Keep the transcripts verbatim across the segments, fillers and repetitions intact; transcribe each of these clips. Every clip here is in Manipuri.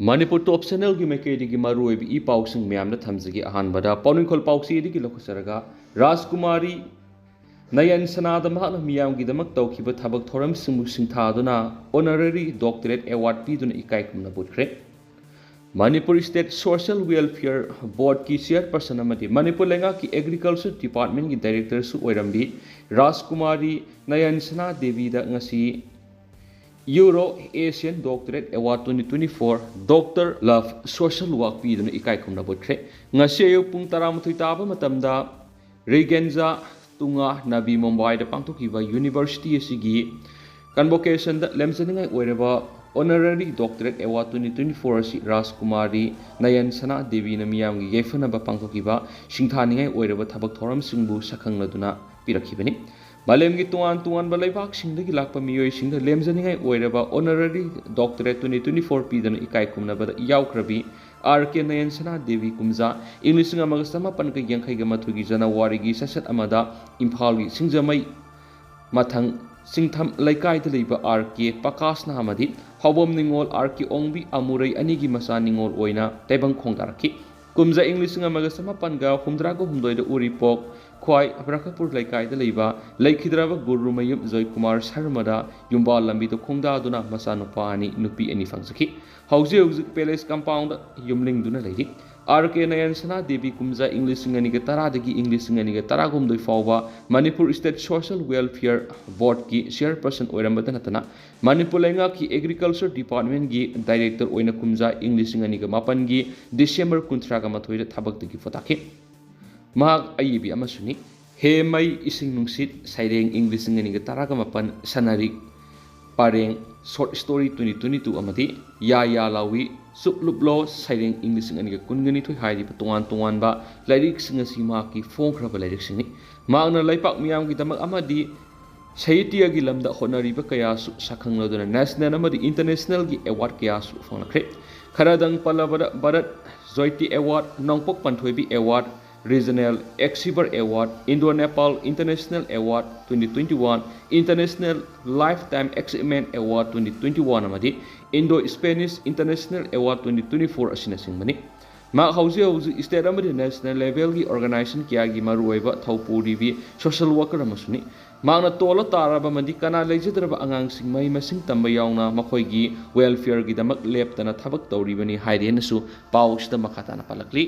ꯃꯅꯤꯄꯨꯔ ꯇꯣꯞ ꯆꯦꯅꯦꯜꯒꯤ ꯃꯥꯏꯀꯩꯗꯒꯤ ꯃꯔꯨꯑꯣꯏꯕ ꯏ ꯄꯥꯎꯁꯤꯡ ꯃꯌꯥꯝꯗ ꯊꯝꯖꯒꯦ꯫ ꯑꯍꯥꯟꯕꯗ ꯄꯥꯎꯅꯤꯡꯈꯣꯜ ꯄꯥꯎꯆꯦꯗꯒꯤ ꯂꯧꯈꯠꯆꯔꯒ, ꯔꯥꯖꯀꯨꯃꯥꯔꯤ ꯅꯌꯟ ꯁꯅꯥꯗ ꯃꯍꯥꯛꯅ ꯃꯤꯌꯥꯝꯒꯤꯗꯃꯛ ꯇꯧꯈꯤꯕ ꯊꯕꯛ ꯊꯧꯔꯝꯁꯤꯡꯕꯨ ꯁꯤꯡꯊꯥꯗꯨꯅ honorary doctorate award ꯄꯤꯗꯨꯅ ꯏꯀꯥꯏ ꯈꯨꯝꯅꯕ ꯎꯠꯈ꯭ꯔꯦ꯫ ꯃꯅꯤꯄꯨꯔ ꯁ꯭ꯇꯦꯠ ꯁꯣꯁꯤꯌꯦꯜ ꯋꯦꯜꯐꯤꯌꯔ ꯕꯣꯔꯗꯀꯤ ꯆꯤꯌꯔꯄꯔꯁꯟ ꯑꯃꯗꯤ ꯃꯅꯤꯄꯨꯔ ꯂꯩꯉꯥꯛꯀꯤ ꯑꯦꯒ꯭ꯔꯤꯀꯜꯆꯔ ꯗꯤꯄꯥꯔꯠꯃꯦꯟꯒꯤ ꯗꯥꯏꯔꯦꯛꯇꯔꯁꯨ ꯑꯣꯏꯔꯝꯕꯤ ꯔꯥꯖꯀꯨꯃꯥꯔꯤ ꯅꯌꯟ ꯁꯅꯥ ꯗꯦꯕꯤꯗ ꯉꯁꯤ Euro Asian Doctorate Award twenty twenty-four Doctor Love Social Work ꯄꯤꯗꯨꯅ ꯏꯀꯥꯏ ꯈꯨꯝꯅꯕ ꯎꯠꯈ꯭ꯔꯦ꯫ ꯉꯁꯤ ꯑꯌꯨꯛ ꯄꯨꯡ ꯇꯔꯥꯃꯥꯊꯣꯏ ꯇꯥꯕ ꯃꯇꯝꯗ ꯔꯤꯒꯦꯟꯖꯥ ꯇꯨꯡꯉꯥ ꯅꯕꯤ ꯃꯨꯝꯕꯥꯏꯗ ꯄꯥꯡꯊꯣꯛꯈꯤꯕ ꯌꯨꯅꯤꯚꯔꯁꯤꯇꯤ ꯑꯁꯤꯒꯤ ꯀꯟꯚꯣꯀꯦꯁꯟꯗ ꯂꯦꯝꯖꯅꯤꯡꯉꯥꯏ ꯑꯣꯏꯔꯕ honorary doctorate award twenty twenty-four ꯑꯁꯤ ꯔꯥꯖꯀꯨꯃꯥꯔꯤ ꯅꯌꯟ ꯁꯅꯥ ꯗꯦꯕꯤꯅ ꯃꯤꯌꯥꯝꯒꯤ ꯌꯥꯏꯐꯅꯕ ꯄꯥꯡꯊꯣꯛꯈꯤꯕ ꯁꯤꯡꯊꯥꯅꯤꯡꯉꯥꯏ ꯑꯣꯏꯔꯕ ꯊꯕꯛ ꯊꯧꯔꯝꯁꯤꯡꯕꯨ ꯁꯛꯈꯪꯂꯗꯨꯅ ꯄꯤꯔꯛꯈꯤꯕꯅꯤ꯫ ꯃꯥꯂꯦꯝꯒꯤ ꯇꯣꯉꯥꯟ ꯇꯣꯉꯥꯟꯕ ꯂꯩꯕꯥꯛꯁꯤꯡꯗꯒꯤ ꯂꯥꯛꯄ ꯃꯤꯑꯣꯏꯁꯤꯡꯗ ꯂꯦꯝꯖꯅꯤꯡꯉꯥꯏ ꯑꯣꯏꯔꯕ honorary doctorate twenty twenty-four ꯄꯤꯗꯨꯅ ꯏꯀꯥꯏ ꯈꯨꯝꯅꯕꯗ ꯌꯥꯎꯈ꯭ꯔꯕꯤ ꯑꯥꯔ ꯀꯦ ꯅꯌꯟ ꯁꯅꯥ ꯗꯦꯕꯤ ꯀꯨꯝꯖꯥ ꯏꯪ ꯂꯤꯁꯤꯡ ꯑꯃꯒ ꯆꯃꯥꯄꯟꯒ ꯌꯥꯡꯈꯩꯒ ꯃꯥꯊꯣꯏꯒꯤ ꯖꯅꯋꯥꯔꯤꯒꯤ ꯆꯩꯆꯠ ꯑꯃꯗ ꯏꯝꯐꯥꯜꯒꯤ ꯁꯤꯡꯖꯃꯩ ꯃꯊꯪ ꯆꯤꯡꯊꯝ ꯂꯩꯀꯥꯏꯗ ꯂꯩꯕ ꯑꯥꯔ ꯀꯦ ꯄꯀꯥꯁꯅ ꯑꯃꯗꯤ ꯍꯥꯎꯕꯝ ꯅꯤꯉꯣꯜ ꯑꯥꯔ ꯀꯦ ꯑꯣꯡꯕꯤ ꯑꯃꯨꯔꯩ ꯑꯅꯤꯒꯤ ꯃꯆꯥ ꯅꯤꯉꯣꯜ ꯑꯣꯏꯅ ꯇꯥꯏꯕꯪ ꯈꯣꯡꯗꯥꯔꯛꯈꯤ꯫ ꯀꯨꯝꯖꯥ ꯏꯪ ꯂꯤꯁꯤꯡ ꯑꯃꯒ ꯆꯃꯥꯄꯟꯒ ꯍꯨꯝꯗ꯭ꯔꯥꯒ ꯍꯨꯝꯗꯣꯏꯗ ꯎꯔꯤꯄꯣꯛ ꯈ꯭ꯋꯥꯏ ꯕ꯭ꯔꯈꯄꯨꯔ ꯂꯩꯀꯥꯏꯗ ꯂꯩꯕ ꯂꯩꯈꯤꯗ꯭ꯔꯕ ꯒꯨꯔꯨꯃꯌꯨꯝ ꯖꯣꯏꯀꯨꯃꯥꯔ ꯁꯔꯃꯗ ꯌꯨꯝꯕꯥꯜ ꯂꯝꯕꯤꯗ ꯈꯣꯡꯗꯥꯗꯨꯅ ꯃꯆꯥꯅꯨꯄꯥ ꯑꯅꯤ, ꯅꯨꯄꯤ ꯑꯅꯤ ꯐꯪꯖꯈꯤ꯫ ꯍꯧꯖꯤꯛ ꯍꯧꯖꯤꯛ ꯄꯦꯂꯦꯁ ꯀꯝꯄꯥꯎꯟꯗ ꯌꯨꯝꯂꯤꯡꯗꯨꯅ ꯂꯩꯔꯤ꯫ ꯑꯥꯔ ꯀꯦ ꯅꯌꯟ ꯁꯅꯥ ꯗꯦꯕꯤ ꯀꯨꯝꯖꯥ ꯏꯪ ꯂꯤꯁꯤꯡ ꯑꯅꯤꯒ ꯇꯔꯥꯗꯒꯤ ꯏꯪ ꯂꯤꯁꯤꯡ ꯑꯅꯤꯒ ꯇꯔꯥꯍꯨꯝꯗꯣꯏ ꯐꯥꯎꯕ ꯃꯅꯤꯄꯨꯔ ꯁ꯭ꯇꯦꯠ ꯁꯣꯁꯤꯌꯦꯜ ꯋꯦꯜꯐꯤꯌꯔ ꯕꯣꯔꯗꯀꯤ ꯆꯤꯌꯔꯄꯔꯁꯟ ꯑꯣꯏꯔꯝꯕꯇ ꯅꯠꯇꯅ ꯃꯅꯤꯄꯨꯔ ꯂꯩꯉꯥꯛꯀꯤ ꯑꯦꯒ꯭ꯔꯤꯀꯜꯆꯔ ꯗꯤꯄꯥꯔꯠꯃꯦꯟꯒꯤ ꯗꯥꯏꯔꯦꯛꯇꯔ ꯑꯣꯏꯅ ꯀꯨꯝꯖꯥ ꯏꯪ ꯂꯤꯁꯤꯡ ꯑꯅꯤꯒ ꯃꯥꯄꯟꯒꯤ ꯗꯤꯁꯦꯝꯕꯔ ꯀꯨꯟꯊ꯭ꯔꯥꯒ ꯃꯥꯊꯣꯏꯗ ꯊꯕꯛꯇꯒꯤ ꯄꯣꯊꯥꯈꯤ꯫ ꯃꯍꯥꯛ ꯑꯏꯕꯤ ꯑꯃꯁꯨꯅꯤ꯫ ꯍꯦ ꯃꯩ ꯏꯁꯤꯡ ꯅꯨꯡꯁꯤꯠ ꯁꯩꯔꯦꯡ ꯏꯪ ꯂꯤꯁꯤꯡ ꯑꯅꯤꯒ ꯇꯔꯥꯒ ꯃꯥꯄꯟ, ꯁꯅꯥꯔꯤꯛ ꯄꯔꯦꯡ short story twenty twenty-two ꯑꯃꯗꯤ ꯌꯥ ꯌꯥ ꯂꯥꯎꯏ ꯆꯨꯞ ꯂꯨꯞꯂꯣ ꯁꯩꯔꯦꯡ ꯏꯪ ꯂꯤꯁꯤꯡ ꯑꯅꯤꯒ ꯀꯨꯟꯒ ꯅꯤꯊꯣꯏ ꯍꯥꯏꯔꯤꯕ ꯇꯣꯉꯥꯟ ꯇꯣꯉꯥꯟꯕ ꯂꯥꯏꯔꯤꯛꯁꯤꯡ ꯑꯁꯤ ꯃꯍꯥꯛꯀꯤ ꯐꯣꯡꯈ꯭ꯔꯕ ꯂꯥꯏꯔꯤꯛꯁꯤꯡꯅꯤ꯫ ꯃꯍꯥꯛꯅ ꯂꯩꯄꯥꯛ ꯃꯤꯌꯥꯝꯒꯤꯗꯃꯛ ꯑꯃꯗꯤ ꯁꯥꯍꯤꯇ꯭ꯌꯒꯤ ꯂꯝꯗ ꯍꯣꯠꯅꯔꯤꯕ ꯀꯌꯥꯁꯨ ꯁꯛꯈꯪꯂꯗꯨꯅ ꯅꯦꯁꯅꯦꯜ ꯑꯃꯗꯤ ꯏꯟꯇꯔꯅꯦꯁꯅꯦꯜꯒꯤ ꯑꯦꯋꯥꯔꯗ ꯀꯌꯥꯁꯨ ꯐꯪꯂꯛꯈ꯭ꯔꯦ꯫ ꯈꯔꯗꯪ ꯄꯜꯂꯕꯗ ꯚꯥꯔꯠ ꯖꯣꯏꯇꯤ ꯑꯦꯋꯥꯔꯗ, ꯅꯣꯡꯄꯣꯛ ꯄꯥꯟꯊꯣꯏꯕꯤ award, Regional Exhibitor Award, Indo-Nepal International Award twenty twenty-one, International Lifetime Achievement Award twenty twenty-one ꯑꯃꯗꯤ Indo-Spanish International Award twenty twenty-four ꯑꯁꯤꯅꯆꯤꯡꯕꯅꯤ꯫ ꯃꯍꯥꯛ ꯍꯧꯖꯤꯛ ꯍꯧꯖꯤꯛ state ꯑꯃꯗꯤ national levelꯒꯤ organization ꯀꯌꯥꯒꯤ ꯃꯔꯨꯑꯣꯏꯕ ꯊꯧꯄꯨꯔꯤꯕꯤ social worker ꯑꯃꯁꯨꯅꯤ꯫ ꯃꯍꯥꯛꯅ ꯇꯣꯜꯂ ꯇꯥꯔꯕ ꯑꯃꯗꯤ ꯀꯅꯥ ꯂꯩꯖꯗ꯭ꯔꯕ ꯑꯉꯥꯡꯁꯤꯡ ꯃꯍꯩ ꯃꯁꯤꯡ ꯇꯝꯕ ꯌꯥꯎꯅ ꯃꯈꯣꯏꯒꯤ welfareꯒꯤꯗꯃꯛ ꯂꯦꯞꯇꯅ ꯊꯕꯛ ꯇꯧꯔꯤꯕꯅꯤ ꯍꯥꯏꯔꯦꯅꯁꯨ ꯄꯥꯎ ꯑꯁꯤꯗ ꯃꯈꯥ ꯇꯥꯅ ꯄꯜꯂꯛꯂꯤ꯫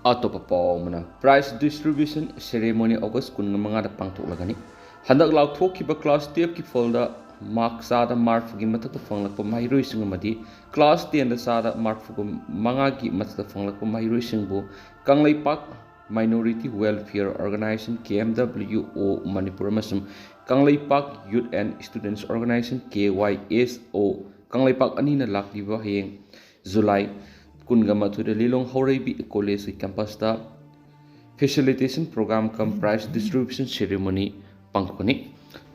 ꯑꯇꯣꯞꯄ ꯄꯥꯎ ꯑꯃꯅ, prize distribution ceremony August ꯀꯨꯟꯃꯉꯥꯗ ꯄꯥꯡꯊꯣꯛꯂꯒꯅꯤ꯫ ꯍꯟꯗꯛ ꯂꯥꯎꯊꯣꯛꯈꯤꯕ class twelveꯀꯤ ꯐꯜꯗ mark ꯆꯥꯗ ꯃꯔꯤꯐꯨꯒꯤ ꯃꯊꯛꯇ ꯐꯪꯂꯛꯄ ꯃꯍꯩꯔꯣꯏꯁꯤꯡ ꯑꯃꯗꯤ class tenꯗ ꯆꯥꯗ ꯃꯔꯤꯐꯨꯒ ꯃꯉꯥꯒꯤ ꯃꯊꯛꯇ ꯐꯪꯂꯛꯄ ꯃꯍꯩꯔꯣꯏꯁꯤꯡꯕꯨ Kangleipak Minority Welfare Organization, K M W O, Manipur ꯑꯃꯁꯨꯡ Kangleipak Youth and Students Organization, K Y S O, Kangleipak ꯑꯅꯤꯅ ꯂꯥꯛꯂꯤꯕ ꯍꯌꯦꯡ July ꯀꯨꯟꯒ ꯃꯥꯊꯣꯏꯗ ꯂꯤꯂꯣꯡ ꯍꯧꯔꯩꯕꯤ collegeꯀꯤ campusꯇ facilitation program cum prize distribution ceremony ꯄꯥꯡꯊꯣꯛꯀꯅꯤ꯫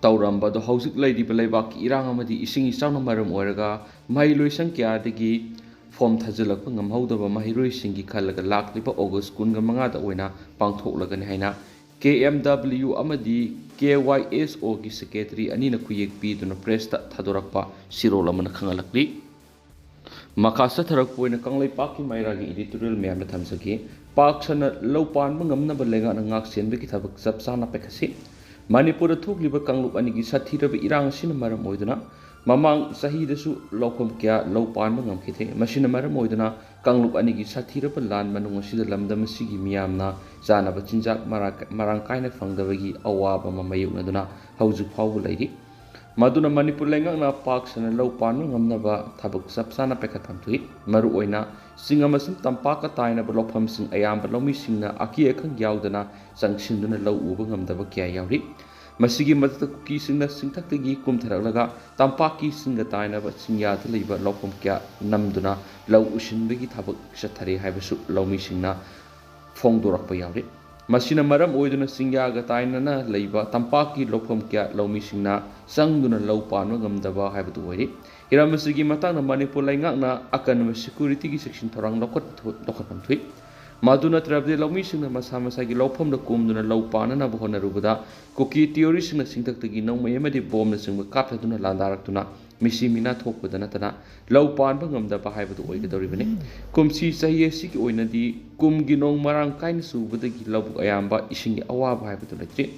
ꯇꯧꯔꯝꯕ ꯑꯗꯣ ꯍꯧꯖꯤꯛ ꯂꯩꯔꯤꯕ ꯂꯩꯕꯥꯛꯀꯤ ꯏꯔꯥꯡ ꯑꯃꯗꯤ ꯏꯁꯤꯡ ꯏꯆꯥꯎꯅ ꯃꯔꯝ ꯑꯣꯏꯔꯒ ꯃꯍꯩ ꯂꯣꯏꯁꯪ ꯀꯌꯥꯗꯒꯤ form ꯊꯥꯖꯤꯜꯂꯛꯄ ꯉꯝꯍꯧꯗꯕ ꯃꯍꯩꯔꯣꯏꯁꯤꯡꯒꯤ ꯈꯜꯂꯒ ꯂꯥꯛꯂꯤꯕ August ꯀꯨꯟꯒ ꯃꯉꯥꯗ ꯑꯣꯏꯅ ꯄꯥꯡꯊꯣꯛꯂꯒꯅꯤ ꯍꯥꯏꯅ K M W ꯑꯃꯗꯤ K Y S Oꯒꯤ secretary ꯑꯅꯤꯅ ꯈꯨꯌꯦꯛ ꯄꯤꯗꯨꯅ pressꯇ ꯊꯥꯗꯣꯔꯛꯄ ꯁꯤꯔꯣꯜ ꯑꯃꯅ ꯈꯪꯍꯜꯂꯛꯂꯤ꯫ ꯃꯈꯥ ꯆꯠꯊꯔꯛꯄ ꯑꯣꯏꯅ ꯀꯪꯂꯩꯄꯥꯛꯀꯤ ꯃꯩꯔꯥꯒꯤ editorial ꯃꯌꯥꯝꯗ ꯊꯝꯖꯒꯦ꯫ ꯄꯥꯛ ꯁꯟꯅ ꯂꯧ ꯄꯥꯟꯕ ꯉꯝꯅꯕ ꯂꯩꯉꯥꯛꯅ ꯉꯥꯛ ꯁꯦꯟꯕꯒꯤ ꯊꯕꯛ ꯆꯞ ꯆꯥꯅ ꯄꯥꯏꯈꯠꯁꯤ꯫ ꯃꯅꯤꯄꯨꯔꯗ ꯊꯣꯛꯂꯤꯕ ꯀꯥꯡꯂꯨꯞ ꯑꯅꯤꯒꯤ ꯁꯥꯊꯤꯔꯕ ꯏꯔꯥꯡ ꯑꯁꯤꯅ ꯃꯔꯝ ꯑꯣꯏꯗꯨꯅ ꯃꯃꯥꯡ ꯆꯍꯤꯗꯁꯨ ꯂꯧꯐꯝ ꯀꯌꯥ ꯂꯧ ꯄꯥꯟꯕ ꯉꯝꯈꯤꯗꯦ꯫ ꯃꯁꯤꯅ ꯃꯔꯝ ꯑꯣꯏꯗꯨꯅ ꯀꯥꯡꯂꯨꯞ ꯑꯅꯤꯒꯤ ꯁꯥꯊꯤꯔꯕ ꯂꯥꯟ ꯃꯅꯨꯡ ꯑꯁꯤꯗ ꯂꯝꯗꯝ ꯑꯁꯤꯒꯤ ꯃꯤꯌꯥꯝꯅ ꯆꯥꯅꯕ ꯆꯤꯟꯖꯥꯛ ꯃꯔꯥ-, ꯃꯔꯥꯡ ꯀꯥꯏꯅ ꯐꯪꯗꯕꯒꯤ ꯑꯋꯥꯕ ꯑꯃ ꯃꯥꯌꯣꯛꯅꯗꯨꯅ ꯍꯧꯖꯤꯛ ꯐꯥꯎꯕ ꯂꯩꯔꯤ꯫ ꯃꯗꯨꯅ ꯃꯅꯤꯄꯨꯔ ꯂꯩꯉꯥꯛꯅ ꯄꯥꯛ ꯁꯟꯅ ꯂꯧ ꯄꯥꯟꯕ ꯉꯝꯅꯕ ꯊꯕꯛ ꯆꯞ ꯆꯥꯅ ꯄꯥꯏꯈꯠꯐꯝ ꯊꯣꯛꯏ꯫ ꯃꯔꯨꯑꯣꯏꯅ ꯆꯤꯡ ꯑꯃꯁꯨꯡ ꯇꯝꯄꯥꯛꯀ ꯇꯥꯏꯅꯕ ꯂꯧꯐꯝꯁꯤꯡ ꯑꯌꯥꯝꯕ ꯂꯧꯃꯤꯁꯤꯡꯅ ꯑꯀꯤ ꯑꯈꯪ ꯌꯥꯎꯗꯅ ꯆꯪꯁꯤꯟꯗꯨꯅ ꯂꯧ ꯎꯕ ꯉꯝꯗꯕ ꯀꯌꯥ ꯌꯥꯎꯔꯤ꯫ ꯃꯁꯤꯒꯤ ꯃꯊꯛꯇ ꯀꯨꯀꯤꯁꯤꯡꯅ ꯆꯤꯡꯊꯛꯇꯒꯤ ꯀꯨꯝꯊꯔꯛꯂꯒ ꯇꯝꯄꯥꯛꯀꯤ ꯆꯤꯡꯒ ꯇꯥꯏꯅꯕ ꯆꯤꯡꯌꯥꯗ ꯂꯩꯕ ꯂꯧꯐꯝ ꯀꯌꯥ ꯅꯝꯗꯨꯅ ꯂꯧ ꯎꯁꯤꯟꯕꯒꯤ ꯊꯕꯛ ꯆꯠꯊꯔꯤ ꯍꯥꯏꯕꯁꯨ ꯂꯧꯃꯤꯁꯤꯡꯅ ꯐꯣꯡꯗꯣꯔꯛꯄ ꯌꯥꯎꯔꯤ꯫ ꯃꯁꯤꯅ ꯃꯔꯝ ꯑꯣꯏꯗꯨꯅ ꯆꯤꯡꯌꯥꯒ ꯇꯥꯏꯅꯅ ꯂꯩꯕ ꯇꯝꯄꯥꯛꯀꯤ ꯂꯧꯐꯝ ꯀꯌꯥ ꯂꯧꯃꯤꯁꯤꯡꯅ ꯆꯪꯗꯨꯅ ꯂꯧ ꯄꯥꯟꯕ ꯉꯝꯗꯕ ꯍꯥꯏꯕꯗꯨ ꯑꯣꯏꯔꯤ꯫ ꯍꯤꯔꯝ ꯑꯁꯤꯒꯤ ꯃꯇꯥꯡꯗ ꯃꯅꯤꯄꯨꯔ ꯂꯩꯉꯥꯛꯅ ꯑꯀꯟꯕ securityꯒꯤ ꯆꯦꯛꯁꯤꯟ ꯊꯧꯔꯥꯡ ꯂꯧꯈꯠ-, ꯂꯧꯈꯠꯐꯝ ꯊꯣꯛꯏ꯫ ꯃꯗꯨ ꯅꯠꯇ꯭ꯔꯕꯗꯤ ꯂꯧꯃꯤꯁꯤꯡꯅ ꯃꯁꯥ ꯃꯁꯥꯒꯤ ꯂꯧꯐꯝꯗ ꯀꯨꯝꯗꯨꯅ ꯂꯧ ꯄꯥꯟꯅꯅꯕ ꯍꯣꯠꯅꯔꯨꯕꯗ ꯀꯨꯀꯤ ꯇꯦꯔꯣꯔꯤꯁꯁꯤꯡꯅ ꯆꯤꯡꯊꯛꯇꯒꯤ ꯅꯣꯡꯃꯩ ꯑꯃꯗꯤ ꯕꯣꯝꯅꯆꯤꯡꯕ ꯀꯥꯞꯊꯗꯨꯅ ꯂꯥꯟꯗꯥꯔꯛꯇꯨꯅ ꯃꯤꯁꯤ ꯃꯤꯅꯥ ꯊꯣꯛꯄꯗ ꯅꯠꯇꯅ ꯂꯧ ꯄꯥꯟꯕ ꯉꯝꯗꯕ ꯍꯥꯏꯕꯗꯨ ꯑꯣꯏꯒꯗꯧꯔꯤꯕꯅꯤ꯫ ꯀꯨꯝꯁꯤ ꯆꯍꯤ ꯑꯁꯤꯒꯤ ꯑꯣꯏꯅꯗꯤ ꯀꯨꯝꯒꯤ ꯅꯣꯡ ꯃꯔꯥꯡ ꯀꯥꯏꯅ ꯆꯨꯕꯗꯒꯤ ꯂꯧꯕꯨꯛ ꯑꯌꯥꯝꯕ ꯏꯁꯤꯡꯒꯤ ꯑꯋꯥꯕ ꯍꯥꯏꯕꯗꯨ ꯂꯩꯇ꯭ꯔꯤ꯫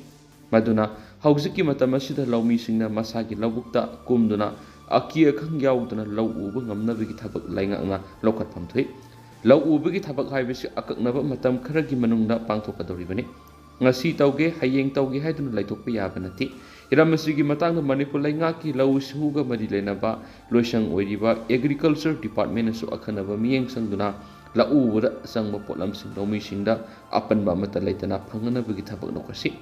ꯃꯗꯨꯅ ꯍꯧꯖꯤꯛꯀꯤ ꯃꯇꯝ ꯑꯁꯤꯗ ꯂꯧꯃꯤꯁꯤꯡꯅ ꯃꯁꯥꯒꯤ ꯂꯧꯕꯨꯛꯇ ꯀꯨꯝꯗꯨꯅ ꯑꯀꯤ ꯑꯈꯪ ꯌꯥꯎꯗꯅ ꯂꯧ ꯎꯕ ꯉꯝꯅꯕꯒꯤ ꯊꯕꯛ ꯂꯩꯉꯥꯛꯅ ꯂꯧꯈꯠꯐꯝ ꯊꯣꯛꯏ꯫ ꯂꯧ ꯎꯕꯒꯤ ꯊꯕꯛ ꯍꯥꯏꯕꯁꯤ ꯑꯀꯛꯅꯕ ꯃꯇꯝ ꯈꯔꯒꯤ ꯃꯅꯨꯡꯗ ꯄꯥꯡꯊꯣꯛꯀꯗꯧꯔꯤꯕꯅꯤ꯫ ꯉꯁꯤ ꯇꯧꯒꯦ, ꯍꯌꯦꯡ ꯇꯧꯒꯦ ꯍꯥꯏꯗꯨꯅ ꯂꯩꯊꯣꯛꯄ ꯌꯥꯕ ꯅꯠꯇꯦ꯫ ꯍꯤꯔꯝ ꯑꯁꯤꯒꯤ ꯃꯇꯥꯡꯗ ꯃꯅꯤꯄꯨꯔ ꯂꯩꯉꯥꯛꯀꯤ ꯂꯧꯎ ꯁꯤꯡꯎꯒ ꯃꯔꯤ ꯂꯩꯅꯕ ꯂꯣꯏꯁꯪ ꯑꯣꯏꯔꯤꯕ Agriculture Departmentꯅꯁꯨ ꯑꯈꯟꯅꯕ ꯃꯤꯠꯌꯦꯡ ꯆꯪꯗꯨꯅ ꯂꯧ ꯎꯕꯗ ꯆꯪꯕ ꯄꯣꯠꯂꯝꯁꯤꯡ ꯂꯧꯃꯤꯁꯤꯡꯗ ꯑꯄꯟꯕ ꯑꯃꯠꯇ ꯂꯩꯇꯅ ꯐꯪꯅꯅꯕꯒꯤ ꯊꯕꯛ ꯂꯧꯈꯠꯁꯤ꯫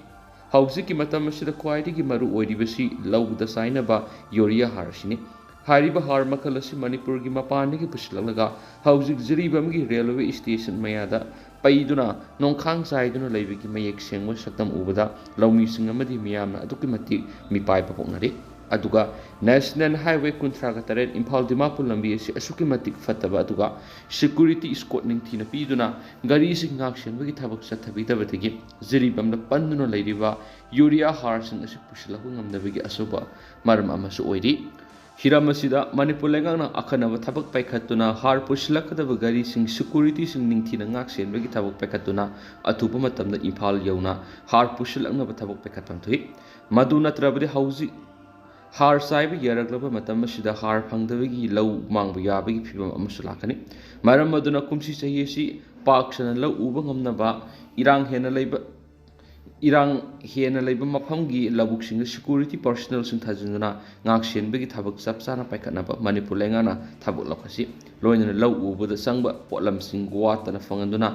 ꯍꯧꯖꯤꯛꯀꯤ ꯃꯇꯝ ꯑꯁꯤꯗ ꯈ꯭ꯋꯥꯏꯗꯒꯤ ꯃꯔꯨ ꯑꯣꯏꯔꯤꯕꯁꯤ ꯂꯧꯗ ꯆꯥꯏꯅꯕ ꯌꯨꯔꯤꯌꯥ ꯍꯥꯔ ꯑꯁꯤꯅꯤ꯫ ꯍꯥꯏꯔꯤꯕ ꯍꯥꯔ ꯃꯈꯜ ꯑꯁꯤ ꯃꯅꯤꯄꯨꯔꯒꯤ ꯃꯄꯥꯟꯗꯒꯤ ꯄꯨꯁꯤꯜꯂꯛꯂꯒ ꯍꯧꯖꯤꯛ ꯖꯤꯔꯤꯕꯥꯝꯒꯤ ꯔꯦꯜꯋꯦ ꯁ꯭ꯇꯦꯁꯟ ꯃꯌꯥꯗ ꯄꯩꯗꯨꯅ ꯅꯣꯡꯈꯥꯡ ꯆꯥꯏꯗꯨꯅ ꯂꯩꯕꯒꯤ ꯃꯌꯦꯛ ꯁꯦꯡꯕ ꯁꯛꯇꯝ ꯎꯕꯗ ꯂꯧꯃꯤꯁꯤꯡ ꯑꯃꯗꯤ ꯃꯤꯌꯥꯝꯅ ꯑꯗꯨꯛꯀꯤ ꯃꯇꯤꯛ ꯃꯤꯄꯥꯏꯕ ꯄꯣꯛꯅꯔꯤ꯫ ꯑꯗꯨꯒ National Highway ꯀꯨꯟꯊ꯭ꯔꯥꯒ ꯇꯔꯦꯠ ꯏꯝꯐꯥꯜ ꯗꯤꯃꯥꯄꯨꯔ ꯂꯝꯕꯤ ꯑꯁꯤ ꯑꯁꯨꯛꯀꯤ ꯃꯇꯤꯛ ꯐꯠꯇꯕ ꯑꯗꯨꯒ security escort ꯅꯤꯡꯊꯤꯅ ꯄꯤꯗꯨꯅ ꯒꯥꯔꯤꯁꯤꯡ ꯉꯥꯛ ꯁꯦꯟꯕꯒꯤ ꯊꯕꯛ ꯆꯠꯊꯕꯤꯗꯕꯗꯒꯤ ꯖꯤꯔꯤꯕꯥꯝꯗ ꯄꯟꯗꯨꯅ ꯂꯩꯔꯤꯕ ꯌꯨꯔꯤꯌꯥ ꯍꯥꯔꯁꯤꯡ ꯑꯁꯤ ꯄꯨꯁꯤꯜꯂꯛꯄ ꯉꯝꯗꯕꯒꯤ ꯑꯆꯧꯕ ꯃꯔꯝ ꯑꯃꯁꯨ ꯑꯣꯏꯔꯤ꯫ ꯍꯤꯔꯝ ꯑꯁꯤꯗ ꯃꯅꯤꯄꯨꯔ ꯂꯩꯉꯥꯛꯅ ꯑꯈꯟꯅꯕ ꯊꯕꯛ ꯄꯥꯏꯈꯠꯇꯨꯅ ꯍꯥꯔ ꯄꯨꯁꯤꯜꯂꯛꯀꯗꯕ ꯒꯥꯔꯤꯁꯤꯡ securityꯁꯤꯡ ꯅꯤꯡꯊꯤꯅ ꯉꯥꯛ ꯁꯦꯟꯕꯒꯤ ꯊꯕꯛ ꯄꯥꯏꯈꯠꯇꯨꯅ ꯑꯊꯨꯕ ꯃꯇꯝꯗ ꯏꯝꯐꯥꯜ ꯌꯧꯅ ꯍꯥꯔ ꯄꯨꯁꯤꯜꯂꯛꯅꯕ ꯊꯕꯛ ꯄꯥꯏꯈꯠꯐꯝ ꯊꯣꯛꯏ꯫ ꯃꯗꯨ ꯅꯠꯇ꯭ꯔꯕꯗꯤ ꯍꯧꯖꯤꯛ ꯍꯥꯔ ꯆꯥꯏꯕ ꯌꯥꯔꯛꯂꯕ ꯃꯇꯝ ꯑꯁꯤꯗ ꯍꯥꯔ ꯐꯪꯗꯕꯒꯤ ꯂꯧ ꯃꯥꯡꯕ ꯌꯥꯕꯒꯤ ꯐꯤꯕꯝ ꯑꯃꯁꯨ ꯂꯥꯛꯀꯅꯤ꯫ ꯃꯔꯝ ꯑꯗꯨꯅ ꯀꯨꯝꯁꯤ ꯆꯍꯤ ꯑꯁꯤ ꯄꯥꯛ ꯁꯟꯅ ꯂꯧ ꯎꯕ ꯉꯝꯅꯕ ꯏꯔꯥꯡ ꯍꯦꯟꯅ ꯂꯩꯕ ꯏꯔꯥꯡ ꯍꯦꯟꯅ ꯂꯩꯕ ꯃꯐꯝꯒꯤ ꯂꯧꯕꯨꯛꯁꯤꯡꯗ security personnelꯁꯤꯡ ꯊꯥꯖꯤꯟꯗꯨꯅ ꯉꯥꯛ ꯁꯦꯟꯕꯒꯤ ꯊꯕꯛ ꯆꯞ ꯆꯥꯅ ꯄꯥꯏꯈꯠꯅꯕ ꯃꯅꯤꯄꯨꯔ ꯂꯩꯉꯥꯛꯅ ꯊꯕꯛ ꯂꯧꯈꯠꯁꯤ꯫ ꯂꯣꯏꯅꯅ ꯂꯧ ꯎꯕꯗ ꯆꯪꯕ ꯄꯣꯠꯂꯝꯁꯤꯡ ꯋꯥꯠꯇꯅ ꯐꯪꯍꯟꯗꯨꯅ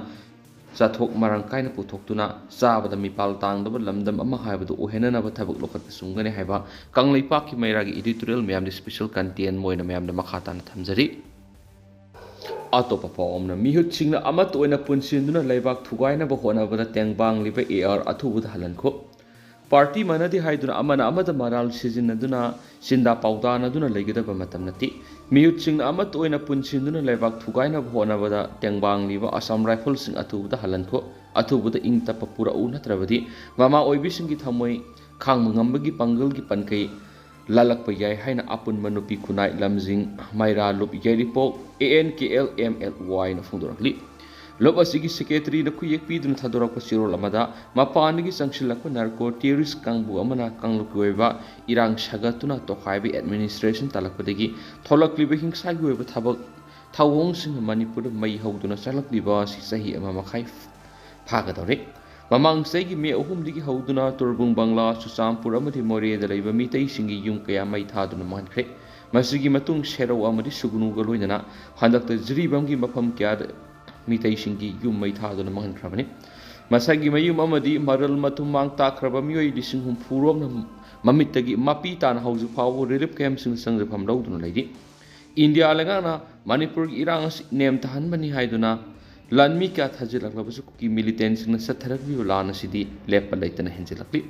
ꯆꯥꯊꯣꯛ ꯃꯔꯥꯡ ꯀꯥꯏꯅ ꯄꯨꯊꯣꯛꯇꯨꯅ ꯆꯥꯕꯗ ꯃꯤꯄꯥꯜ ꯇꯥꯡꯗꯕ ꯂꯝꯗꯝ ꯑꯃ ꯍꯥꯏꯕꯗꯨ ꯑꯣꯏꯍꯟꯅꯅꯕ ꯊꯕꯛ ꯂꯧꯈꯠꯄ ꯆꯨꯝꯒꯅꯤ ꯍꯥꯏꯕ ꯀꯪꯂꯩꯄꯥꯛꯀꯤ ꯃꯩꯔꯥꯒꯤ editorial ꯃꯌꯥꯝꯗ special content ꯑꯣꯏꯅ ꯃꯌꯥꯝꯗ ꯃꯈꯥ ꯇꯥꯅ ꯊꯝꯖꯔꯤ꯫ ꯑꯇꯣꯞꯄ ꯄꯥꯎ ꯑꯃꯅ, ꯃꯤꯍꯨꯠꯁꯤꯡꯅ ꯑꯃꯠꯇ ꯑꯣꯏꯅ ꯄꯨꯟꯁꯤꯟꯗꯨꯅ ꯂꯩꯕꯥꯛ ꯊꯨꯒꯥꯏꯅꯕ ꯍꯣꯠꯅꯕꯗ ꯇꯦꯡꯕꯥꯡꯂꯤꯕ AR ꯑꯊꯨꯕꯗ ꯍꯜꯍꯟꯈꯣ꯫ ꯄꯥꯔꯇꯤ ꯃꯥꯟꯅꯗꯦ ꯍꯥꯏꯗꯨꯅ ꯑꯃꯅ ꯑꯃꯗ ꯃꯔꯥꯜ ꯁꯤꯖꯤꯟꯅꯗꯨꯅ ꯆꯤꯟꯗꯥ ꯄꯥꯎꯗꯥꯅꯗꯨꯅ ꯂꯩꯒꯗꯕ ꯃꯇꯝ ꯅꯠꯇꯦ꯫ ꯃꯤꯍꯨꯠꯁꯤꯡꯅ ꯑꯃꯠꯇ ꯑꯣꯏꯅ ꯄꯨꯟꯁꯤꯟꯗꯨꯅ ꯂꯩꯕꯥꯛ ꯊꯨꯒꯥꯏꯅꯕ ꯍꯣꯠꯅꯕꯗ ꯇꯦꯡꯕꯥꯡꯂꯤꯕ ꯑꯁꯥꯝ ꯔꯥꯏꯐꯜꯁꯤꯡ ꯑꯊꯨꯕꯗ ꯍꯜꯍꯟꯈꯣ꯫ ꯑꯊꯨꯕꯗ ꯏꯪ ꯇꯞꯄ ꯄꯨꯔꯛꯎ, ꯅꯠꯇ꯭ꯔꯕꯗꯤ ꯃꯃꯥ ꯑꯣꯏꯕꯤꯁꯤꯡꯒꯤ ꯊꯃꯣꯏ ꯈꯥꯡꯕ ꯉꯝꯕꯒꯤ ꯄꯥꯡꯒꯜꯒꯤ ꯄꯟꯈꯩ ꯂꯥꯜꯂꯛꯄ ꯌꯥꯏ ꯍꯥꯏꯅ ꯑꯄꯨꯟꯕ ꯅꯨꯄꯤ ꯈꯨꯟꯅꯥꯏ ꯂꯝꯖꯤꯡ ꯃꯩꯔꯥ ꯂꯨꯞ ꯌꯥꯏꯔꯤꯄꯣꯛ A N K L M L Y ꯅ ꯐꯣꯡꯗꯣꯔꯛꯂꯤ꯫ ꯂꯨꯞ ꯑꯁꯤꯒꯤ ꯁꯦꯀ꯭ꯔꯦꯇꯔꯤꯅ ꯈꯨꯌꯦꯛ ꯄꯤꯗꯨꯅ ꯊꯥꯗꯣꯔꯛꯄ ꯆꯦꯔꯣꯜ ꯑꯃꯗ, ꯃꯄꯥꯟꯗꯒꯤ ꯆꯪꯁꯤꯜꯂꯛꯄ ꯅꯥꯔꯀꯣ ꯇꯦꯔꯣꯔꯤꯁ ꯀꯥꯡꯕꯨ ꯑꯃꯅ ꯀꯥꯡꯂꯨꯞꯀꯤ ꯑꯣꯏꯕ ꯏꯔꯥꯡ ꯁꯥꯒꯠꯇꯨꯅ ꯇꯣꯈꯥꯏꯕ ꯑꯦꯗꯃꯤꯅꯤꯁꯇ꯭ꯔꯦꯁꯟ ꯇꯥꯜꯂꯛꯄꯗꯒꯤ ꯊꯣꯛꯂꯛꯂꯤꯕ ꯍꯤꯡꯁꯥꯒꯤ ꯑꯣꯏꯕ ꯊꯕꯛ ꯊꯧꯑꯣꯡꯁꯤꯡꯅ ꯃꯅꯤꯄꯨꯔꯗ ꯃꯩ ꯍꯧꯗꯨꯅ ꯆꯥꯛꯂꯛꯂꯤꯕ ꯑꯁꯤ ꯆꯍꯤ ꯑꯃ ꯃꯈꯥꯏ ꯐꯥꯒꯗꯧꯔꯦ꯫ ꯃꯃꯥꯡ ꯆꯍꯤꯒꯤ ꯃꯦ ꯑꯍꯨꯝꯗꯒꯤ ꯍꯧꯗꯨꯅ ꯇꯨꯔꯕꯨꯡ ꯕꯪꯂꯥ, ꯆꯨꯔꯆꯥꯟꯄꯨꯔ ꯑꯃꯗꯤ ꯃꯣꯔꯦꯗ ꯂꯩꯕ ꯃꯤꯇꯩꯁꯤꯡꯒꯤ ꯌꯨꯝ ꯀꯌꯥ ꯃꯩ ꯊꯥꯗꯨꯅ ꯃꯥꯡꯍꯟꯈ꯭ꯔꯦ꯫ ꯃꯁꯤꯒꯤ ꯃꯇꯨꯡ ꯁꯦꯔꯧ ꯑꯃꯗꯤ ꯁꯨꯒꯅꯨꯒ ꯂꯣꯏꯅꯅ ꯍꯟꯗꯛꯇ ꯖꯤꯔꯤꯕꯥꯝꯒꯤ ꯃꯐꯝ ꯀꯌꯥꯗ ꯃꯤꯇꯩꯁꯤꯡꯒꯤ ꯌꯨꯝ ꯃꯩ ꯊꯥꯗꯨꯅ ꯃꯥꯡꯍꯟꯈ꯭ꯔꯕꯅꯤ꯫ ꯃꯁꯥꯒꯤ ꯃꯌꯨꯝ ꯑꯃꯗꯤ ꯃꯔꯜ ꯃꯊꯨꯝ ꯃꯥꯡ ꯇꯥꯈ꯭ꯔꯕ ꯃꯤꯑꯣꯏ ꯂꯤꯁꯤꯡ ꯍꯨꯝꯐꯨ ꯔꯣꯝꯅ ꯃꯃꯤꯠꯇꯒꯤ ꯃꯄꯤ ꯇꯥꯅ ꯍꯧꯖꯤꯛ ꯐꯥꯎꯕ ꯔꯤꯂꯤꯐ ꯀꯦꯝꯞꯁꯤꯡꯗ ꯆꯪꯖꯐꯝ ꯂꯧꯗꯨꯅ ꯂꯩꯔꯤ꯫ ꯏꯟꯗꯤꯌꯥ ꯂꯩꯉꯥꯛꯅ ꯃꯅꯤꯄꯨꯔꯒꯤ ꯏꯔꯥꯡ ꯑꯁꯤ ꯅꯦꯝꯊꯍꯟꯕꯅꯤ ꯍꯥꯏꯗꯨꯅ ꯂꯥꯟꯃꯤ ꯀꯌꯥ ꯊꯥꯖꯤꯜꯂꯛꯂꯕꯁꯨ ꯀꯨꯀꯤ ꯃꯤꯂꯤꯇꯦꯟꯁꯤꯡꯅ ꯆꯠꯊꯔꯛꯂꯤꯕ ꯂꯥꯟ ꯑꯁꯤꯗꯤ ꯂꯦꯞꯄ ꯂꯩꯇꯅ ꯍꯦꯟꯖꯤꯜꯂꯛꯂꯤ꯫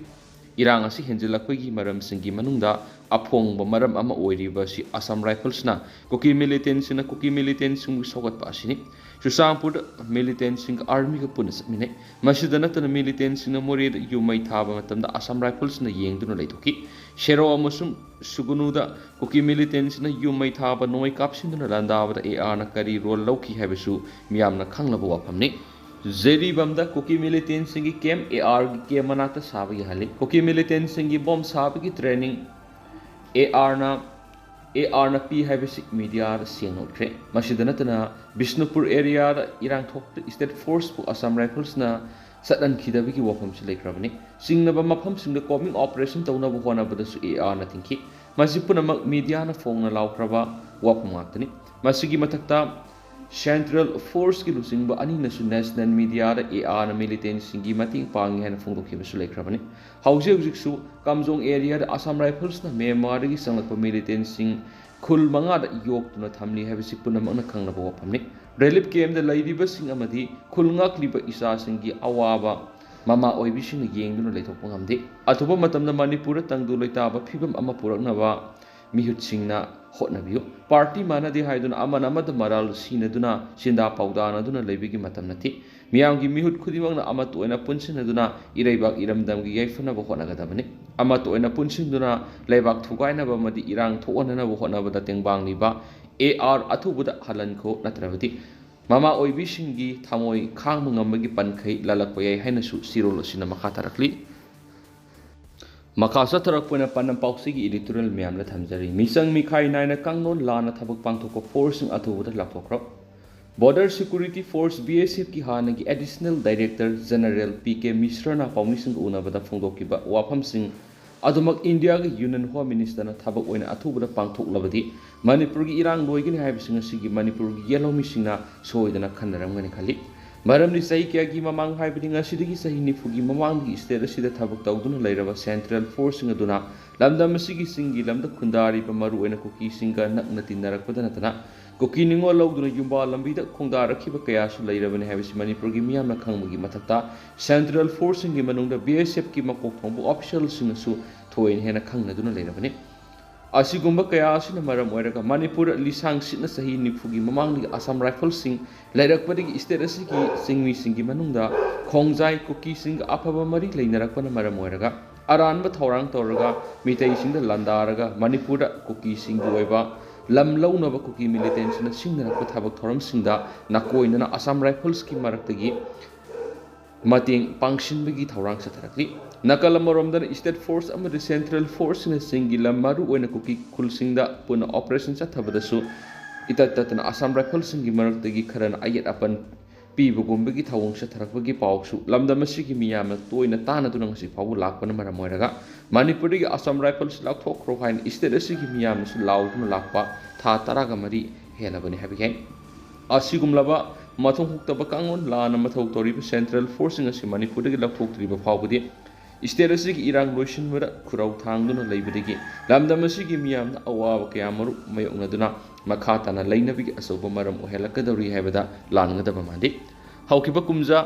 ꯏꯔꯥꯡ ꯑꯁꯤ ꯍꯦꯟꯖꯤꯜꯂꯛꯄꯒꯤ ꯃꯔꯝꯁꯤꯡꯒꯤ ꯃꯅꯨꯡꯗ ꯑꯐꯣꯡꯕ ꯃꯔꯝ ꯑꯃ ꯑꯣꯏꯔꯤꯕ ꯑꯁꯤ ꯑꯁꯥꯝ ꯔꯥꯏꯐꯜꯁꯅ ꯀꯨꯀꯤ ꯃꯤꯂꯤꯇꯦꯟꯁꯤꯡꯅ ꯀꯨꯀꯤ ꯃꯤꯂꯤꯇꯦꯟꯁꯤꯡꯕꯨ ꯁꯧꯒꯠꯄ ꯑꯁꯤꯅꯤ꯫ ꯆꯨꯔꯆꯥꯟꯄꯨꯔꯗ ꯃꯤꯂꯤꯇꯦꯟꯁꯤꯡꯒ ꯑꯥꯔꯃꯤꯒ ꯄꯨꯟꯅ ꯆꯠꯃꯤꯟꯅꯩ꯫ ꯃꯁꯤꯗ ꯅꯠꯇꯅ ꯃꯤꯂꯤꯇꯦꯟꯁꯤꯡꯅ ꯃꯣꯔꯦꯗ ꯌꯨꯝ ꯃꯩ ꯊꯥꯕ ꯃꯇꯝꯗ ꯑꯁꯥꯝ ꯔꯥꯏꯐꯜꯁꯅ ꯌꯦꯡꯗꯨꯅ ꯂꯩꯊꯣꯛꯈꯤ꯫ ꯁꯦꯔꯧ ꯑꯃꯁꯨꯡ ꯁꯨꯒꯅꯨꯗ ꯀꯨꯀꯤ ꯃꯤꯂꯤꯇꯦꯟꯁꯤꯡꯅ ꯌꯨꯝ ꯃꯩ ꯊꯥꯕ, ꯅꯣꯡꯃꯩ ꯀꯥꯞꯁꯤꯟꯗꯨꯅ ꯂꯥꯟꯗꯥꯕꯗ ꯑꯦ ꯑꯥꯔꯅ ꯀꯔꯤ ꯔꯣꯜ ꯂꯧꯈꯤ ꯍꯥꯏꯕꯁꯨ ꯃꯤꯌꯥꯝꯅ ꯈꯪꯂꯕ ꯋꯥꯐꯝꯅꯤ꯫ ꯖꯦꯔꯤꯕꯝꯗ ꯀꯨꯀꯤ ꯃꯤꯂꯤꯇꯦꯟꯁꯤꯡꯒꯤ ꯀꯦꯝꯞ ꯑꯦ ꯑꯥꯔꯒꯤ ꯀꯦꯝꯞ ꯃꯅꯥꯛꯇ ꯁꯥꯕ ꯌꯥꯍꯜꯂꯤ꯫ ꯀꯨꯀꯤ ꯃꯤꯂꯤꯇꯦꯟꯁꯤꯡꯒꯤ ꯕꯣꯝ ꯁꯥꯕꯒꯤ ꯇ꯭ꯔꯦꯅꯤꯡ ꯑꯦ ꯑꯥꯔꯅ ꯑꯦ ꯑꯥꯔꯅ ꯄꯤ ꯍꯥꯏꯕꯁꯤ ꯃꯤꯗꯤꯌꯥꯗ ꯁꯦꯡꯅ ꯎꯠꯈ꯭ꯔꯦ꯫ ꯃꯁꯤꯗ ꯅꯠꯇꯅ ꯕꯤꯁꯅꯨꯄꯨꯔ ꯑꯦꯔꯤꯌꯥꯗ ꯏꯔꯥꯡ ꯊꯣꯛꯄꯗ ꯁ꯭ꯇꯦꯠ ꯐꯣꯔꯁꯄꯨ ꯑꯁꯥꯝ ꯔꯥꯏꯐꯜꯁꯅ ꯆꯠꯍꯟꯈꯤꯗꯕꯒꯤ ꯋꯥꯐꯝꯁꯨ ꯂꯩꯈ꯭ꯔꯕꯅꯤ꯫ ꯆꯤꯡꯅꯕ ꯃꯐꯝꯁꯤꯡꯗ ꯀꯣꯝꯕꯤꯡ ꯑꯣꯄꯔꯦꯁꯟ ꯇꯧꯅꯕ ꯍꯣꯠꯅꯕꯗꯁꯨ ꯑꯦ ꯑꯥꯔꯅ ꯊꯤꯡꯈꯤ꯫ ꯃꯁꯤ ꯄꯨꯝꯅꯃꯛ ꯃꯤꯗꯤꯌꯥꯅ ꯐꯣꯡꯅ ꯂꯥꯎꯈ꯭ꯔꯕ ꯋꯥꯐꯝ ꯉꯥꯛꯇꯅꯤ꯫ ꯃꯁꯤꯒꯤ ꯃꯊꯛꯇ ꯁꯦꯟꯇ꯭ꯔꯦꯜ ꯐꯣꯔꯁꯀꯤ ꯂꯨꯆꯤꯡꯕ ꯑꯅꯤꯅꯁꯨ ꯅꯦꯁꯅꯦꯜ ꯃꯤꯗꯤꯌꯥꯗ ꯑꯦ ꯑꯥꯔꯅ ꯃꯤꯂꯤꯇꯦꯟꯁꯤꯡꯒꯤ ꯃꯇꯦꯡ ꯄꯥꯡꯉꯤ ꯍꯥꯏꯅ ꯐꯣꯡꯗꯣꯛꯈꯤꯕꯁꯨ ꯂꯩꯈ꯭ꯔꯕꯅꯤ꯫ ꯍꯧꯖꯤꯛ ꯍꯧꯖꯤꯛꯁꯨ ꯀꯥꯝꯖꯣꯡ ꯑꯦꯔꯤꯌꯥꯗ ꯑꯁꯥꯝ ꯔꯥꯏꯐꯜꯁꯅ ꯃ꯭ꯌꯥꯟꯃꯥꯔꯗꯒꯤ ꯆꯪꯂꯛꯄ ꯃꯤꯂꯤꯇꯦꯟꯁꯤꯡ ꯈꯨꯜ ꯃꯉꯥꯗ ꯌꯣꯛꯇꯨꯅ ꯊꯝꯂꯤ ꯍꯥꯏꯕꯁꯤ ꯄꯨꯝꯅꯃꯛꯅ ꯈꯪꯂꯕ ꯋꯥꯐꯝꯅꯤ꯫ ꯔꯤꯂꯤꯐ ꯀꯦꯝꯞꯇ ꯂꯩꯔꯤꯕꯁꯤꯡ ꯑꯃꯗꯤ ꯈꯨꯜ ꯉꯥꯛꯂꯤꯕ ꯏꯆꯥꯁꯤꯡꯒꯤ ꯑꯋꯥꯕ ꯃꯃꯥ ꯑꯣꯏꯕꯤꯁꯤꯡꯅ ꯌꯦꯡꯗꯨꯅ ꯂꯩꯊꯣꯛꯄ ꯉꯝꯗꯦ꯫ ꯑꯊꯨꯕ ꯃꯇꯝꯗ ꯃꯅꯤꯄꯨꯔꯗ ꯇꯪꯗꯨ ꯂꯩꯇꯥꯕ ꯐꯤꯕꯝ ꯑꯃ ꯄꯨꯔꯛꯅꯕ ꯃꯤꯍꯨꯠꯁꯤꯡꯅ ꯍꯣꯠꯅꯕꯤꯌꯨ꯫ ꯄꯥꯔꯇꯤ ꯃꯥꯟꯅꯗꯦ ꯍꯥꯏꯗꯨꯅ ꯑꯃꯅ ꯑꯃꯗ ꯃꯔꯥꯜ ꯁꯤꯟꯅꯗꯨꯅ ꯁꯤꯟꯗꯥ ꯄꯥꯎꯗꯥꯅꯗꯨꯅ ꯂꯩꯕꯒꯤ ꯃꯇꯝ ꯅꯠꯇꯦ꯫ ꯃꯤꯌꯥꯝꯒꯤ ꯃꯤꯍꯨꯠ ꯈꯨꯗꯤꯡꯃꯛꯅ ꯑꯃꯠꯇ ꯑꯣꯏꯅ ꯄꯨꯟꯁꯤꯟꯅꯗꯨꯅ ꯏꯔꯩꯕꯥꯛ ꯏꯔꯝꯗꯝꯒꯤ ꯌꯥꯏꯐꯅꯕ ꯍꯣꯠꯅꯒꯗꯕꯅꯤ꯫ ꯑꯃꯠꯇ ꯑꯣꯏꯅ ꯄꯨꯟꯁꯤꯟꯗꯨꯅ ꯂꯩꯕꯥꯛ ꯊꯨꯒꯥꯏꯅꯕ ꯑꯃꯗꯤ ꯏꯔꯥꯡ ꯊꯣꯛꯍꯟꯅꯅꯕ ꯍꯣꯠꯅꯕꯗ ꯇꯦꯡꯕꯥꯡꯂꯤꯕ ꯑꯦ ꯑꯥꯔ ꯑꯊꯨꯕꯗ ꯍꯜꯍꯟꯈꯣ, ꯅꯠꯇ꯭ꯔꯕꯗꯤ ꯃꯃꯥ ꯑꯣꯏꯕꯤꯁꯤꯡꯒꯤ ꯊꯃꯣꯏ ꯈꯥꯡꯕ ꯉꯝꯕꯒꯤ ꯄꯟꯈꯩ ꯂꯥꯜꯂꯛꯄ ꯌꯥꯏ ꯍꯥꯏꯅꯁꯨ ꯆꯦꯔꯣꯜ ꯑꯁꯤꯅ ꯃꯈꯥ ꯇꯥꯔꯛꯂꯤ꯫ ꯃꯈꯥ ꯆꯠꯊꯔꯛꯄ ꯑꯣꯏꯅ ꯄꯥꯟꯗꯝ ꯄꯥꯎꯆꯦꯒꯤ editorial ꯃꯌꯥꯝꯗ ꯊꯝꯖꯔꯤ꯫ ꯃꯤꯆꯪ ꯃꯤꯈꯥꯏ ꯅꯥꯏꯅ ꯀꯥꯡꯂꯣꯟ ꯂꯥꯟꯅ ꯊꯕꯛ ꯄꯥꯡꯊꯣꯛꯄ forceꯁꯤꯡ ꯑꯊꯨꯕꯗ ꯂꯥꯎꯊꯣꯛꯈ꯭ꯔꯣ꯫ Border Security Force, B S Fꯀꯤ ꯍꯥꯟꯅꯒꯤ Additional Director General P K ꯃꯤꯁ꯭ꯔꯅ ꯄꯥꯎꯃꯤꯁꯤꯡꯒ ꯎꯅꯕꯗ ꯐꯣꯡꯗꯣꯛꯈꯤꯕ ꯋꯥꯐꯝꯁꯤꯡ ꯑꯗꯨꯃꯛ ꯏꯟꯗꯤꯌꯥꯒꯤ Union Home Ministerꯅ ꯊꯕꯛ ꯑꯣꯏꯅ ꯑꯊꯨꯕꯗ ꯄꯥꯡꯊꯣꯛꯂꯕꯗꯤ ꯃꯅꯤꯄꯨꯔꯒꯤ ꯏꯔꯥꯡ ꯂꯣꯏꯒꯅꯤ ꯍꯥꯏꯕꯁꯤꯡ ꯑꯁꯤꯒꯤ ꯃꯅꯤꯄꯨꯔꯒꯤ ꯌꯦꯜꯍꯧꯃꯤꯁꯤꯡꯅ ꯁꯣꯏꯗꯅ ꯈꯟꯅꯔꯝꯒꯅꯤ ꯈꯜꯂꯤ꯫ ꯃꯔꯝꯗꯤ ꯆꯍꯤ ꯀꯌꯥꯒꯤ ꯃꯃꯥꯡ, ꯍꯥꯏꯕꯗꯤ ꯉꯁꯤꯗꯒꯤ ꯆꯍꯤ ꯅꯤꯐꯨꯒꯤ ꯃꯃꯥꯡꯗꯒꯤ state ꯑꯁꯤꯗ ꯊꯕꯛ ꯇꯧꯗꯨꯅ ꯂꯩꯔꯕ central forceꯁꯤꯡ ꯑꯗꯨꯅ ꯂꯝꯗꯝ ꯑꯁꯤꯒꯤ ꯆꯤꯡꯒꯤ ꯂꯝꯗ ꯈꯨꯟꯗꯥꯔꯤꯕ ꯃꯔꯨꯑꯣꯏꯅ ꯀꯨꯀꯤꯁꯤꯡꯒ ꯅꯛꯅ ꯇꯤꯟꯅꯔꯛꯄꯗ ꯅꯠꯇꯅ ꯀꯨꯀꯤ ꯅꯤꯉꯣꯜ ꯂꯧꯗꯨꯅ ꯌꯨꯝꯕꯥꯜ ꯂꯝꯕꯤꯗ ꯈꯣꯡꯗꯥꯔꯛꯈꯤꯕ ꯀꯌꯥꯁꯨ ꯂꯩꯔꯕꯅꯤ ꯍꯥꯏꯕꯁꯤ ꯃꯅꯤꯄꯨꯔꯒꯤ ꯃꯤꯌꯥꯝꯅ ꯈꯪꯕꯒꯤ ꯃꯊꯛꯇ central forceꯁꯤꯡꯒꯤ ꯃꯅꯨꯡꯗ B S Fꯀꯤ ꯃꯀꯣꯛ ꯊꯣꯡꯕ officialꯁꯤꯡꯅꯁꯨ ꯊꯣꯏꯅ ꯍꯦꯟꯅ ꯈꯪꯅꯗꯨꯅ ꯂꯩꯔꯕꯅꯤ꯫ ꯑꯁꯤꯒꯨꯝꯕ ꯀꯌꯥ ꯑꯁꯤꯅ ꯃꯔꯝ ꯑꯣꯏꯔꯒ ꯃꯅꯤꯄꯨꯔꯗ ꯂꯤꯁꯥꯡ ꯁꯤꯠꯅ ꯆꯍꯤ ꯅꯤꯐꯨꯒꯤ ꯃꯃꯥꯡꯗꯒꯤ ꯑꯁꯥꯝ ꯔꯥꯏꯐꯜꯁꯤꯡ ꯂꯩꯔꯛꯄꯗꯒꯤ state ꯑꯁꯤꯒꯤ ꯆꯤꯡꯃꯤꯁꯤꯡꯒꯤ ꯃꯅꯨꯡꯗ ꯈꯣꯡꯖꯥꯏ ꯀꯨꯀꯤꯁꯤꯡꯒ ꯑꯐꯕ ꯃꯔꯤ ꯂꯩꯅꯔꯛꯄꯅ ꯃꯔꯝ ꯑꯣꯏꯔꯒ ꯑꯔꯥꯟꯕ ꯊꯧꯔꯥꯡ ꯇꯧꯔꯒ ꯃꯤꯇꯩꯁꯤꯡꯗ ꯂꯥꯟꯗꯥꯔꯒ ꯃꯅꯤꯄꯨꯔꯗ ꯀꯨꯀꯤꯁꯤꯡꯒꯤ ꯑꯣꯏꯕ ꯂꯝ ꯂꯧꯅꯕ ꯀꯨꯀꯤ militantꯁꯤꯡꯅ ꯁꯤꯡꯅꯔꯛꯄ ꯊꯕꯛ ꯊꯧꯔꯝꯁꯤꯡꯗ ꯅꯥꯀꯣꯏꯅꯅ ꯑꯁꯥꯝ ꯔꯥꯏꯐꯜꯁꯀꯤ ꯃꯔꯛꯇꯒꯤ ꯃꯇꯦꯡ ꯄꯥꯡꯁꯤꯟꯕꯒꯤ ꯊꯧꯔꯥꯡ ꯆꯠꯊꯔꯛꯂꯤ꯫ ꯅꯥꯀꯜ ꯑꯃꯔꯣꯝꯗꯅ state force ꯑꯃꯗꯤ central forceꯁꯤꯡꯅ ꯆꯤꯡꯒꯤ ꯂꯝ, ꯃꯔꯨꯑꯣꯏꯅ ꯀꯨꯀꯤ ꯈꯨꯜꯁꯤꯡꯗ ꯄꯨꯟꯅ operation ꯆꯠꯊꯕꯗꯁꯨ ꯏꯇꯠ ꯇꯠꯇꯅ ꯑꯁꯥꯝ ꯔꯥꯏꯐꯜꯁꯤꯡꯒꯤ ꯃꯔꯛꯇꯒꯤ ꯈꯔꯅ ꯑꯌꯦꯠ ꯑꯄꯟ ꯄꯤꯕꯒꯨꯝꯕꯒꯤ ꯊꯧꯑꯣꯡ ꯆꯠꯊꯔꯛꯄꯒꯤ ꯄꯥꯎꯁꯨ ꯂꯝꯗꯝ ꯑꯁꯤꯒꯤ ꯃꯤꯌꯥꯝꯅ ꯇꯣꯏꯅ ꯇꯥꯟꯅꯗꯨꯅ ꯉꯁꯤ ꯐꯥꯎꯕ ꯂꯥꯛꯄꯅ ꯃꯔꯝ ꯑꯣꯏꯔꯒ ꯃꯅꯤꯄꯨꯔꯗꯒꯤ ꯑꯁꯥꯝ ꯔꯥꯏꯐꯜꯁ ꯂꯥꯎꯊꯣꯛꯈ꯭ꯔꯣ ꯍꯥꯏꯅ state ꯑꯁꯤꯒꯤ ꯃꯤꯌꯥꯝꯅꯁꯨ ꯂꯥꯎꯗꯨꯅ ꯂꯥꯛꯄ ꯊꯥ ꯇꯔꯥꯒ ꯃꯔꯤ ꯍꯦꯜꯂꯕꯅꯤ ꯍꯥꯏꯕ ꯌꯥꯏ꯫ ꯑꯁꯤꯒꯨꯝꯂꯕ ꯃꯊꯣꯡ ꯍꯨꯛꯇꯕ ꯀꯥꯡꯂꯣꯟ ꯂꯥꯟꯅ ꯃꯊꯧ ꯇꯧꯔꯤꯕ central forceꯁꯤꯡ ꯑꯁꯤ ꯃꯅꯤꯄꯨꯔꯗꯒꯤ ꯂꯧꯊꯣꯛꯇ꯭ꯔꯤꯕ ꯐꯥꯎꯕꯗꯤ state ꯑꯁꯤꯒꯤ ꯏꯔꯥꯡ ꯂꯣꯏꯁꯤꯟꯕꯗ ꯈꯨꯔꯧ ꯊꯥꯡꯗꯨꯅ ꯂꯩꯕꯗꯒꯤ ꯂꯝꯗꯝ ꯑꯁꯤꯒꯤ ꯃꯤꯌꯥꯝꯅ ꯑꯋꯥꯕ ꯀꯌꯥ ꯃꯔꯨꯝ ꯃꯥꯌꯣꯛꯅꯗꯨꯅ ꯃꯈꯥ ꯇꯥꯅ ꯂꯩꯅꯕꯒꯤ ꯑꯆꯧꯕ ꯃꯔꯝ ꯑꯣꯏꯍꯜꯂꯛꯀꯗꯧꯔꯤ ꯍꯥꯏꯕꯗ ꯂꯥꯟꯒꯗꯕ ꯃꯥꯟꯗꯦ꯫ ꯍꯧꯈꯤꯕ ꯀꯨꯝꯖꯥ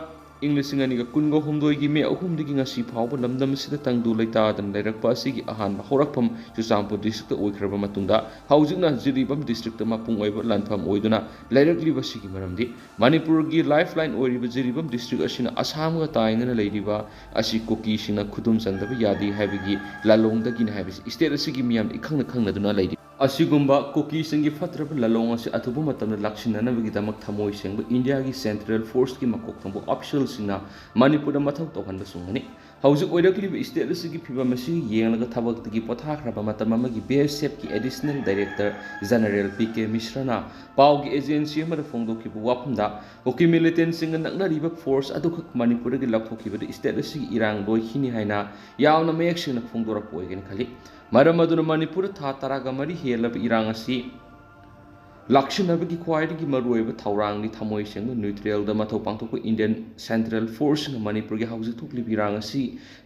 ꯏꯪ ꯂꯤꯁꯤꯡ ꯑꯅꯤꯒ ꯀꯨꯟꯒ ꯍꯨꯝꯗꯣꯏꯒꯤ ꯃꯦ ꯑꯍꯨꯝꯗꯒꯤ ꯉꯁꯤ ꯐꯥꯎꯕ ꯂꯝꯗꯝ ꯑꯁꯤꯗ ꯇꯪꯗꯨ ꯂꯩꯇꯥꯗꯅ ꯂꯩꯔꯛꯄ ꯑꯁꯤꯒꯤ ꯑꯍꯥꯟꯕ ꯍꯧꯔꯛꯐꯝ ꯆꯨꯔꯆꯥꯟꯄꯨꯔ ꯗꯤꯁꯇ꯭ꯔꯤꯛꯇ ꯑꯣꯏꯈ꯭ꯔꯕ ꯃꯇꯨꯡꯗ, ꯍꯧꯖꯤꯛꯅ ꯖꯤꯔꯤꯕꯥꯝ ꯗꯤꯁꯇ꯭ꯔꯤꯛꯇ ꯃꯄꯨꯡ ꯑꯣꯏꯕ ꯂꯥꯟꯐꯝ ꯑꯣꯏꯗꯨꯅ ꯂꯩꯔꯛꯂꯤꯕꯁꯤꯒꯤ ꯃꯔꯝꯗꯤ, ꯃꯅꯤꯄꯨꯔꯒꯤ ꯂꯥꯏꯐ ꯂꯥꯏꯟ ꯑꯣꯏꯔꯤꯕ ꯖꯤꯔꯤꯕꯥꯝ ꯗꯤꯁꯇ꯭ꯔꯤꯛ ꯑꯁꯤꯅ ꯑꯁꯥꯝꯒ ꯇꯥꯏꯅꯅ ꯂꯩꯔꯤꯕ ꯑꯁꯤ ꯀꯨꯀꯤꯁꯤꯡꯅ ꯈꯨꯗꯨꯝ ꯆꯟꯗꯕ ꯌꯥꯗꯦ ꯍꯥꯏꯕꯒꯤ ꯂꯥꯂꯣꯡꯗꯒꯤꯅꯤ ꯍꯥꯏꯕꯁꯤ ꯏꯁꯇꯦꯠ ꯑꯁꯤꯒꯤ ꯃꯤꯌꯥꯝꯅ ꯏꯈꯪꯅ ꯈꯪꯅꯗꯨꯅ ꯂꯩꯔꯤ꯫ ꯑꯁꯤꯒꯨꯝꯕ ꯀꯨꯀꯤꯁꯤꯡꯒꯤ ꯐꯠꯇ꯭ꯔꯕ ꯂꯥꯂꯣꯡ ꯑꯁꯤ ꯑꯊꯨꯕ ꯃꯇꯝꯗ ꯂꯥꯛꯁꯤꯟꯅꯅꯕꯒꯤꯗꯃꯛ ꯊꯃꯣꯏ ꯁꯦꯡꯕ ꯏꯟꯗꯤꯌꯥꯒꯤ ꯁꯦꯟꯇ꯭ꯔꯦꯜ ꯐꯣꯔꯁꯀꯤ ꯃꯀꯣꯛ ꯊꯣꯡꯕ ꯑꯣꯐꯤꯁꯤꯌꯦꯜꯁꯤꯡꯅ ꯃꯅꯤꯄꯨꯔꯗ ꯃꯊꯧ ꯇꯧꯍꯟꯕ ꯆꯨꯝꯒꯅꯤ꯫ ꯍꯧꯖꯤꯛ ꯑꯣꯏꯔꯛꯂꯤꯕ ꯏꯁꯇꯦꯠ ꯑꯁꯤꯒꯤ ꯐꯤꯕꯝ ꯑꯁꯤ ꯌꯦꯡꯂꯒ ꯊꯕꯛꯇꯒꯤ ꯄꯣꯊꯥꯈ꯭ꯔꯕ ꯃꯇꯝ ꯑꯃꯒꯤ ꯕꯤ ꯑꯦꯁ ꯑꯦꯐꯀꯤ additional director general P K ꯃꯤꯁ꯭ꯔꯅ ꯄꯥꯎꯒꯤ ꯑꯦꯖꯦꯟꯁꯤ ꯑꯃꯗ ꯐꯣꯡꯗꯣꯛꯈꯤꯕ ꯋꯥꯐꯝꯗ, ꯀꯨꯀꯤ ꯃꯤꯂꯤꯇꯦꯟꯁꯤꯡꯒ ꯅꯛꯅꯔꯤꯕ ꯐꯣꯔꯁ ꯑꯗꯨꯈꯛ ꯃꯅꯤꯄꯨꯔꯗꯒꯤ ꯂꯧꯊꯣꯛꯈꯤꯕꯗ ꯏꯁꯇꯦꯠ ꯑꯁꯤꯒꯤ ꯏꯔꯥꯡ ꯂꯣꯏꯈꯤꯅꯤ ꯍꯥꯏꯅ ꯌꯥꯝꯅ ꯃꯌꯦꯛ ꯁꯦꯡꯅ ꯐꯣꯡꯗꯣꯔꯛꯄ ꯑꯣꯏꯒꯅꯤ ꯈꯜꯂꯤ꯫ ꯃꯔꯝ ꯑꯗꯨꯅ ꯃꯅꯤꯄꯨꯔꯗ ꯊꯥ ꯇꯔꯥꯒ ꯃꯔꯤ ꯍꯦꯜꯂꯕ ꯏꯔꯥꯡ ꯑꯁꯤ ꯂꯥꯛꯁꯤꯟꯅꯕꯒꯤ ꯈ꯭ꯋꯥꯏꯗꯒꯤ ꯃꯔꯨꯑꯣꯏꯕ ꯊꯧꯔꯥꯡꯗꯤ ꯊꯃꯣꯏ ꯁꯦꯡꯕ ꯅ꯭ꯌꯨꯇ꯭ꯔꯦꯜꯗ ꯃꯊꯧ ꯄꯥꯡꯊꯣꯛꯄ ꯏꯟꯗꯤꯌꯟ ꯁꯦꯟꯇ꯭ꯔꯦꯜ ꯐꯣꯔꯁꯁꯤꯡꯅ ꯃꯅꯤꯄꯨꯔꯒꯤ ꯍꯧꯖꯤꯛ ꯊꯣꯛꯂꯤꯕ ꯏꯔꯥꯡ ꯑꯁꯤ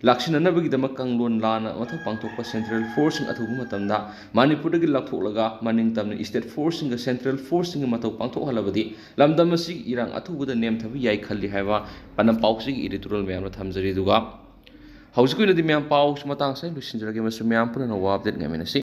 ꯂꯥꯛꯁꯤꯟꯅꯅꯕꯒꯤꯗꯃꯛ ꯀꯥꯡꯂꯣꯟ ꯂꯥꯟꯅ ꯃꯊꯧ ꯄꯥꯡꯊꯣꯛꯄ ꯁꯦꯟꯇ꯭ꯔꯦꯜ ꯐꯣꯔꯁꯁꯤꯡ ꯑꯊꯨꯕ ꯃꯇꯝꯗ ꯃꯅꯤꯄꯨꯔꯗꯒꯤ ꯂꯧꯊꯣꯛꯂꯒ ꯃꯅꯤꯡ ꯇꯝꯅ ꯏꯁꯇꯦꯠ ꯐꯣꯔꯁꯁꯤꯡꯒ ꯁꯦꯟꯇ꯭ꯔꯦꯜ ꯐꯣꯔꯁꯁꯤꯡꯒ ꯃꯊꯧ ꯄꯥꯡꯊꯣꯛꯍꯜꯂꯕꯗꯤ ꯂꯝꯗꯝ ꯑꯁꯤꯒꯤ ꯏꯔꯥꯡ ꯑꯊꯨꯕꯗ ꯅꯦꯝꯊꯕ ꯌꯥꯏ ꯈꯜꯂꯤ ꯍꯥꯏꯕ ꯄꯥꯎꯁꯤꯒꯤ ꯏꯗꯤꯇꯣꯔꯤꯌꯦꯜ ꯃꯌꯥꯝꯅ ꯊꯝꯖꯔꯤ꯫ ꯑꯗꯨꯒ ꯍꯧꯖꯤꯛꯀꯤ ꯑꯣꯏꯅꯗꯤ ꯃꯌꯥꯝ ꯄꯥꯎꯁꯤ ꯃꯇꯥꯡ ꯑꯁꯤꯗ ꯂꯣꯏꯁꯤꯟꯖꯔꯒꯦ꯫ ꯃꯁꯤ ꯃꯌꯥꯝ ꯄꯨꯟꯅ ꯋꯥ ꯑꯞꯗꯦꯠ ꯉꯥꯏꯃꯤꯟꯅꯁꯤ꯫